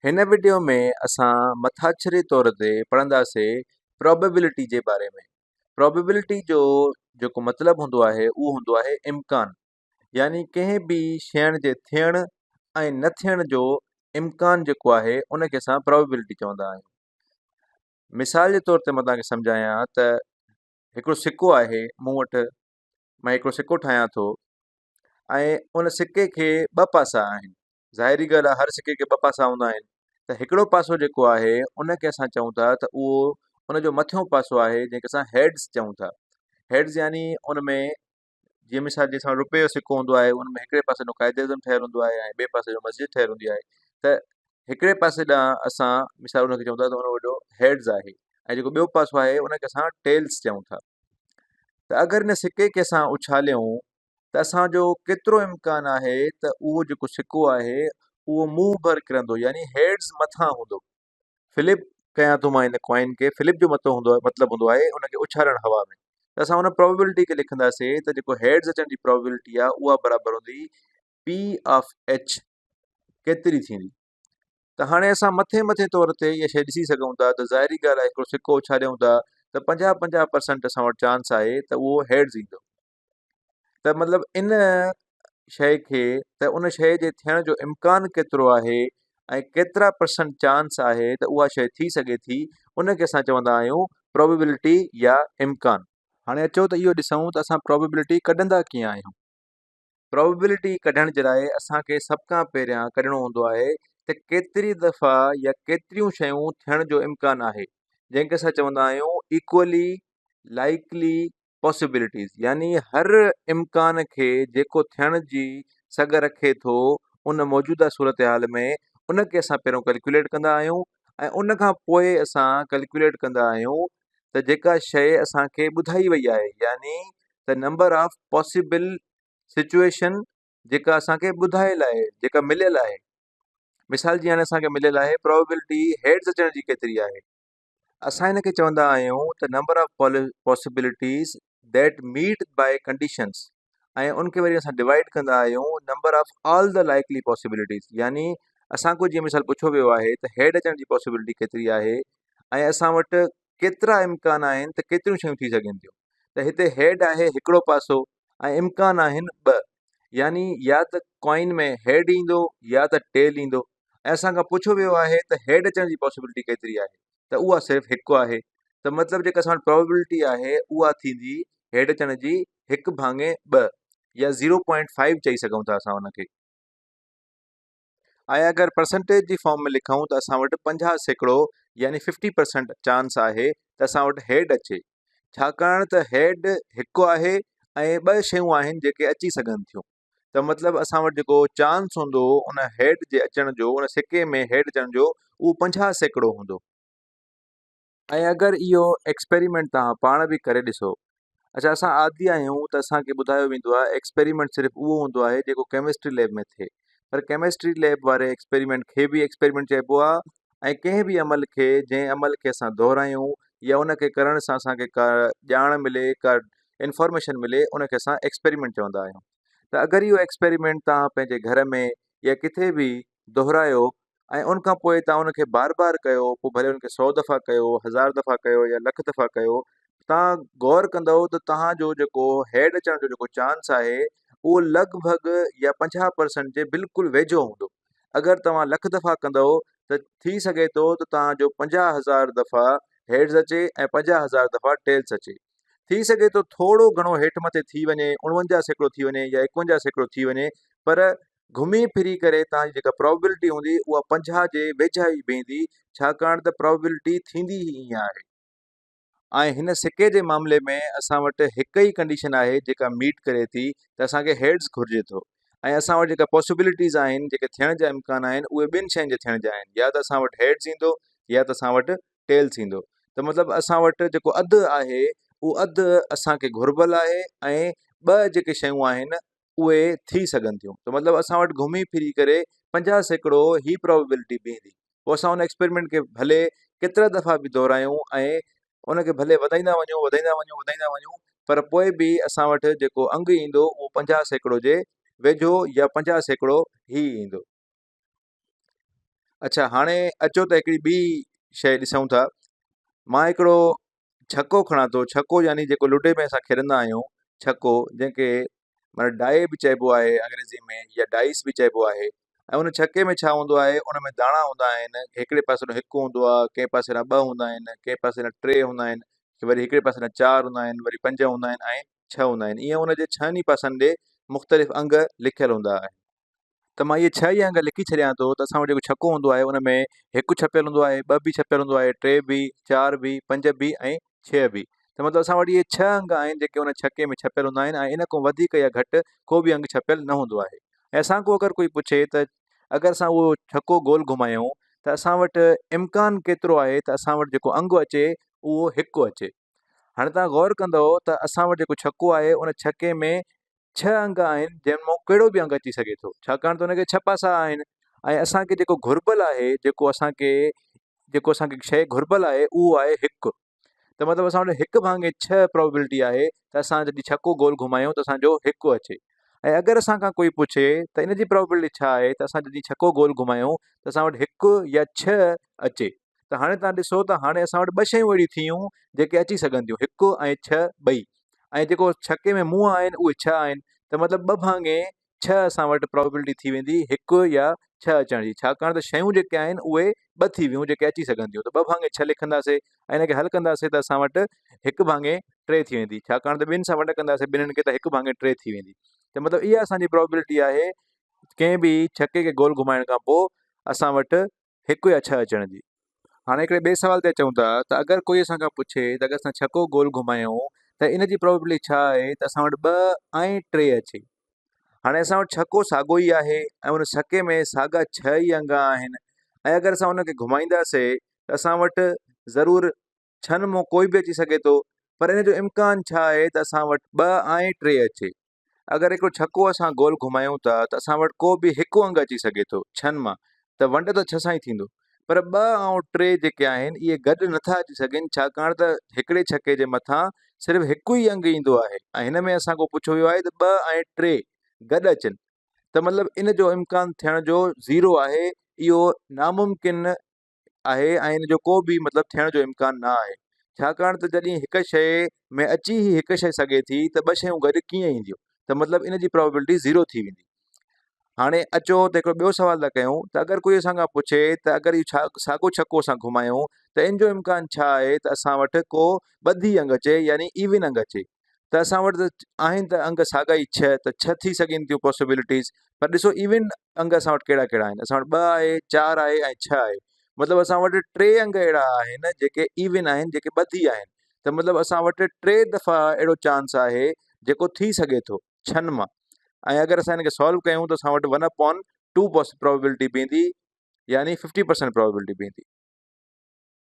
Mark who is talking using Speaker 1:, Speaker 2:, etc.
Speaker 1: هن وڊيو ۾ اسان مٿاڇري طور تي پڙهنداسي پرابيبلٽي جي باري ۾. پرابيبلٽي جو جيڪو مطلب هوندو آهي اهو هوندو آهي امڪان يعني ڪنهن به شيڻ جي ٿيڻ ۽ نه ٿيڻ جو امڪان جيڪو آهي ان کي اسان پرابيبلٽي چوندا آهيون. مثال جي طور تي مان توهان کي سمجهايان ته هڪڙو سڪو آهي مون وٽ، مان هڪڙو سڪو ٺاهيان ٿو ۽ ان سڪي کي ٻه پاسا آهن. ظاهري ڳالهه آهي هر سڪي کي ٻه پاسا هوندا آهن ته هڪڙو پاسو جيڪو آهي ان کي اسان چئون ٿا ته اهو ان جو مٿيون پاسو آهي جنهن کي اسان هيڊز چئون ٿا. هيڊز يعني ان ۾ جيئن مثال جي اسان روپي جو سڪو هوندو آهي ان ۾ هڪڙي پاسي ڏانهن قائد اعظم ٺهيل هوندو آهي ۽ ٻئي پاسي جو مسجد ٺهيل هوندي آهي ته هڪڙي پاسي ڏانهن اسان مثال ان کي چئون ٿا ته ان وڏو هيڊز آهي ۽ جيڪو ٻيو پاسو آهي ان کي اسان ٽيلز چئون ٿا. ته اگر ان سڪي کي اسان اڇاليون ته اسان جو ڪيترو امڪان آهي ته اهو جيڪو سڪو آهي اهو منهن ڀر ڪرندو يعني هيڊز مٿان هوندو. فلپ ڪيان ٿو مان ان ڪوائن کي فلپ جو مطلب هوندو آهي مطلب هوندو آهي ان کي اڇالڻ هوا ۾ ته اسان ان پرابيبلٽي کي لکنداسي ته جيڪو هيڊز اچڻ جي پرابيبلٽي آهي اها برابر هوندي پي آف ايڇ ڪيتري ٿيندي. ته هاڻي اسان مٿي مٿي طور تي اها شيء ڏسي سگهون ٿا ته ظاهري ڳالهه آهي هڪڙو سڪو اڇاريون ٿا ته 50 50 پرسنٽ اسان وٽ چانس آهي ته اهو هيڊز ايندو ته مطلب ان شيء کي ته ان شيء جي ٿيڻ جو امڪان ڪيترو آهي ۽ ڪيترا پرسنٽ چانس آهي ته اها شيء ٿي سگهي ٿي ان کي اسان چوندا آهيون پرابيبلٽي يا امڪان. هاڻي اچو ته اهو ڏسون ته اسان پرابيبلٽي ڪڍندا ڪيئن آهيون. پرابيبلٽي ڪڍڻ جي لاء اسان کي سڀ کان پهريان ڪڍڻو هوندو آهي ته ڪيتري دفعا يا ڪيتريون شيون ٿيڻ جو امڪان آهي جنهن کي اسان چوندا آهيون ايڪولي لائيڪلي پاسيبلٽيز يعني هر امڪان کي جيڪو ٿيڻ جي سگهه رکي ٿو ان موجوده صورتحال ۾ ان کي اسان پهريون ڪلڪيوليٽ ڪندا آهيون ۽ ان کان پوء اسان ڪلڪيوليٽ ڪندا آهيون ته جيڪا شيء اسان کي ٻڌائي وئي آهي يعني ته نمبر آف پاسيبل سچوئيشن جيڪا اسان کي ٻڌايل آهي جيڪا مليل آهي مثال جي هاڻي اسان کي مليل آهي پرابيبلٽي هيڊز اچڻ جي ڪيتري آهي اسان هن کي چوندا آهيون ته number of possibilities that meet by conditions ۽ ان کي وري اسان ڊوائيڊ ڪندا آهيون number of all the likely possibilities يعني اسان کان جيئن مثال پڇيو ويو آهي ته هيڊ اچڻ جي پاسيبلٽي ڪيتري آهي ۽ اسان وٽ ڪيترا امڪان آهن ته ڪيتريون شيون ٿي سگهن ٿيون ته هتي هيڊ آهي هڪڙو پاسو ۽ امڪان آهن ٻه يعني يا ته ڪوائن ۾ هيڊ ايندو يا ته ٽيل ايندو ۽ اسان کان پڇيو ويو آهي ته هيڊ اچڻ جي پاسيبلٽي ڪيتري آهي ته اها صرف هڪ آهي ته مطلب جيڪا اسان وٽ پرابيبلٽي آهي اها ٿيندي هيڊ اچڻ جي هڪ ڀاڱي ٻه يا زيرو پوائنٽ فائيو چئي سگهون ٿا اسان ان کي. ۽ اگر پرسنٽيج جي فارم ۾ لکون ته اسان وٽ 50% يعني ففٽي پرسنٽ چانس آهي ته اسان وٽ هيڊ اچي ڇاڪاڻ ته هيڊ هڪ آهي ۽ ٻه شيون آهن جيڪي اچي سگهن ٿيون. ته مطلب اسان وٽ جيڪو چانس هوندو ان هيڊ جي اچڻ جو ان سڪي ۾ هيڊ اچڻ جو اهو 50% هوندو. ۽ اگر اهو ايڪسپيريمينٽ توهان پاڻ به ڪري ڏسو. اڇا اسان عادي آهيون ته اسان کي ٻڌايو ويندو آهي ايڪسپيريمينٽ صرف اهو هوندو آهي جيڪو ڪيمسٽري ليب ۾ ٿئي پر ڪيمسٽري ليب واري ايڪسپيريمينٽ کي به ايڪسپيريمينٽ چئبو آهي ۽ ڪنهن به عمل کي جنهن عمل کي اسان دهرايون يا ان کي ڪرڻ سان اسان کي ڪا ڄاڻ ملي ڪا انفارميشن ملي ان کي اسان ايڪسپيريمينٽ چوندا آهيون ته اگر اهو ايڪسپيريمينٽ توهان پنهنجي گهر ۾ يا ڪٿي به دهرايو ۽ ان کان پوء توهان ان کي بار بار ڪيو پوء ڀلي ان کي سو دفعا ڪيو هزار دفعا ڪيو يا لک دفعا ڪيو توهان غور ڪندو ته توهان جو جيڪو هيڊ اچڻ جو جيڪو چانس آهي اهو لڳ ڀڳ يا 50 پرسنٽ جي بلڪل ويجهو هوندو اگر توهان لک دفعا ڪندو ته ٿي سگهي ٿو ته توهان جو 50,000 دفعا هيڊز اچي ۽ 50,000 دفعا ٽيلز اچي. ٿي سگهي ٿو ٿورو گهڻو هيٺ مٿي ٿي وڃي، 49% ٿي وڃي يا 51% ٿي وڃي پر گهمي ڦري ڪري توهان جي جيڪا پرابيبلٽي هوندي اها 50 جي ويجها ئي بيهندي ڇاڪاڻ ته پرابيبلٽي ٿيندي ئي ائين آهي. ۽ هن سڪي جي معاملي ۾ اسان وٽ هڪ ئي ڪنڊيشن آهي جيڪا ميٽ ڪري ٿي ته اسان کي هيڊز گهرجي ٿو ۽ اسان وٽ جيڪا پاسيبلٽيز آهن جيڪي ٿيڻ جا امڪان آهن اهي ٻن شين جي ٿيڻ جا آهن يا ته اسان وٽ هيڊز ايندو يا ته اسان وٽ ٽيلز ايندو ته مطلب اسان وٽ جيڪو اڌ آهي اهو اڌ اسان کي گهربل آهي ۽ ٻه جيڪي شيون آهن اهي ٿي سگهن ٿيون ته مطلب اسان وٽ گهمي ڦري ڪري 50% هي پرابيبلٽي بيهندي پوء اسان ان ايڪسپيريمينٽ کي ڀلي ڪيترا دفعا به دهرايون ۽ ان کي ڀلي وڌائيندا وڃون وڌائيندا وڃون وڌائيندا وڃون پر پوء به اسان وٽ جيڪو انگ ايندو اهو 50% جي ويجهو يا 50% ئي ايندو. اڇا هاڻي اچو ته هڪڙي ٻي شيء ڏسون ٿا. مان هڪڙو ڇڪو کڻان ٿو، ڇڪو يعني جيڪو لوڊي ۾ اسان کيڏندا آهيون ڇڪو، جنهن کي معنيٰ ڊائي به چئبو آهي انگريزي ۾ يا ڊائيس به چئبو آهي ۽ ان ڇڪي ۾ ڇا هوندو آهي ان ۾ داڻا هوندا آهن، هڪڙي پاسي ڏانهن هڪ هوندو آهي، ڪنهن پاسي ڏانهن ٻه هوندا آهن، ڪنهن پاسي ڏانهن ٽي هوندا آهن، وري هڪڙي پاسي ڏانهن چار هوندا آهن، وري پنج هوندا آهن ۽ ڇهه هوندا آهن. ائين ان جي ڇهن ئي پاسن ڏي مختلف انگ لکيل هوندا آهن. ته مان اهي ڇهه ئي انگ لکي ڇڏيان ٿو ته اسان وٽ جيڪو ڇڪو هوندو آهي ان ۾ هڪ ڇپيل هوندو آهي، ٻه به ڇپيل هوندو آهي، ٽي به، چار به، پنج به ۽ ڇهه به. ته مطلب اسان وٽ اهي ڇهه انگ آهن جيڪي ان ڇڪي ۾ ڇپيل هوندا آهن ۽ ان کان وڌيڪ يا گهٽ ڪو به انگ ڇپيل نه هوندو آهي. ۽ اسان کان اگر ڪوئي پڇي ته اگر اسان اهو ڇڪو گول گهمايون ته اسان وٽ امڪان ڪيترو آهي ته اسان وٽ جيڪو انگ اچي اهو هڪ اچي. هاڻي توهان غور ڪندؤ ته اسان وٽ جيڪو ڇڪو آهي ان ڇڪي ۾ ڇهه انگ آهن جنهن مان ڪهڙو به انگ اچي سگهي ٿو ڇاڪاڻ ته ان کي ڇهه پاسا آهن ۽ اسان کي جيڪو گهربل آهي جيڪو اسان کي جيڪو اسان کي شيء گهربل آهي اهو آهي هڪ ته مطلب اسان وٽ هڪ ڀاڱي ڇهه پرابيبلٽي آهي ته اسان جڏهن ڇڪو گول گهمايون ته اسان جو هڪ اچي ۽ اگر اسان کان ڪوئي پڇي ته ان جي پرابيبلٽي ڇا آهي ته اسان جڏهن ڇڪو گول گهمايون ته اسان وٽ هڪ يا ڇهه اچي ته هاڻي توهان ڏسو ته هاڻي اسان وٽ ٻه شيون اهڙيون ٿيون جيڪي اچي سگهن ٿيون هڪ ۽ ڇهه ٻئي ۽ جيڪو ڇڪي ۾ منهن آهن اهي ڇهه آهن ته مطلب ٻه ڀاڱي ڇهه اسان وٽ پرابيبلٽي ٿي ويندي هڪ يا ڇهه اچڻ جي ڇاڪاڻ ته شيون جيڪي آهن اهي ٻه ٿي ويون جيڪي اچي سگهن ٿيون ته ٻه ڀاڱي ڇهه لکنداسي ۽ ان کي حل ڪنداسي ته اسان وٽ هڪ ڀاڱي ٽي ٿي ويندي ڇاڪاڻ ته ٻن سان ونڊ ڪنداسي ٻنهن کي ته هڪ ڀاڱي ٽي ٿي ويندي ته مطلب اها اسان جي پرابيبلٽي آهي ڪنهن به ڇڪي کي گول گهمائڻ کان پوء اسان وٽ هڪ يا ڇهه اچڻ جي. هاڻي هڪڙي ٻئي سوال تي اچون ٿا ته اگر ڪوئي اسان کان پڇي ته اگر اسان ڇڪو گول گهمايون ته ان جي پرابيبلٽي ڇا آهي ته اسان وٽ ٻه ۽ ٽي اچي. هاڻي اسان وٽ ڇڪو ساڳو ئي آهي ۽ ان ڇڪي ۾ ساڳا ڇهه ئي انگ آهن ۽ اگر اسان ان کي گهمائينداسي ته اسان وٽ ضرور ڇهن مان ڪوئي به اچي سگهي ٿو پر ان جو امڪان ڇا آهي ته اسان وٽ ٻه ۽ ٽي اچي. اگر هڪڙو ڇڪو اسان گول گهمايون ٿا ته اسان وٽ ڪو به هڪ انگ اچي سگهي ٿو ڇهن مان ته ونڊ ته ڇهه سان ئي ٿيندو پر ٻه ۽ ٽي جيڪي آهن اهي گڏ نٿا اچي سگهن ڇاڪاڻ ته هڪڙي ڇڪي جي مٿان صرف هڪ ئي انگ ايندو آهي ۽ هن ۾ اسان کان پڇيو ويو آهي ته ٻه ۽ ٽي گڏ اچن ته مطلب ان جو امڪان ٿيڻ جو زيرو آهي اهو ناممڪن آهي ۽ ان جو ڪو به مطلب ٿيڻ جو امڪان نه آهي ڇاڪاڻ ته جڏهن هڪ شيء ۾ اچي ئي هڪ شيء سگهي ٿي ته ٻه شيون گڏ ڪيئن اينديون ته مطلب ان جي پرابيبلٽي زيرو ٿي ويندي هاڻي اچو ته هڪڙو ٻيو سوال ٿا ڪيون ته اگر ڪوئي اسان کان پڇي ته اگر اهو ڇا ساڳو ڇڪو اسان گهمايون ته ان جو امڪان ڇا آهي ته اسان وٽ ڪو ٻڌي انگ اچي يعني ايون انگ اچي ته اسان وٽ ته آهن ته انگ ساڳا ئي ڇهه ته ڇهه ٿي سگهن ٿيون پاسيبلٽيز پر ڏسو ايون انگ اسان وٽ ڪهڙا ڪهڙا آهن اسان وٽ ٻه آهي چار آهي ۽ ڇهه آهي مطلب اسان وٽ ٽي انگ اهڙا آهن جيڪي ايون آهن جيڪي ٻڌي آهن ته مطلب اسان وٽ ٽي دفعا اهڙو چانس آهي جيڪو ٿي سگهي ٿو ڇهن مان ۽ اگر اسان هن کي سالو ڪيون ته اسان وٽ ون اپون ٽو پرابيبلٽي بيهندي يعني 50% پرابيبلٽي بيهندي.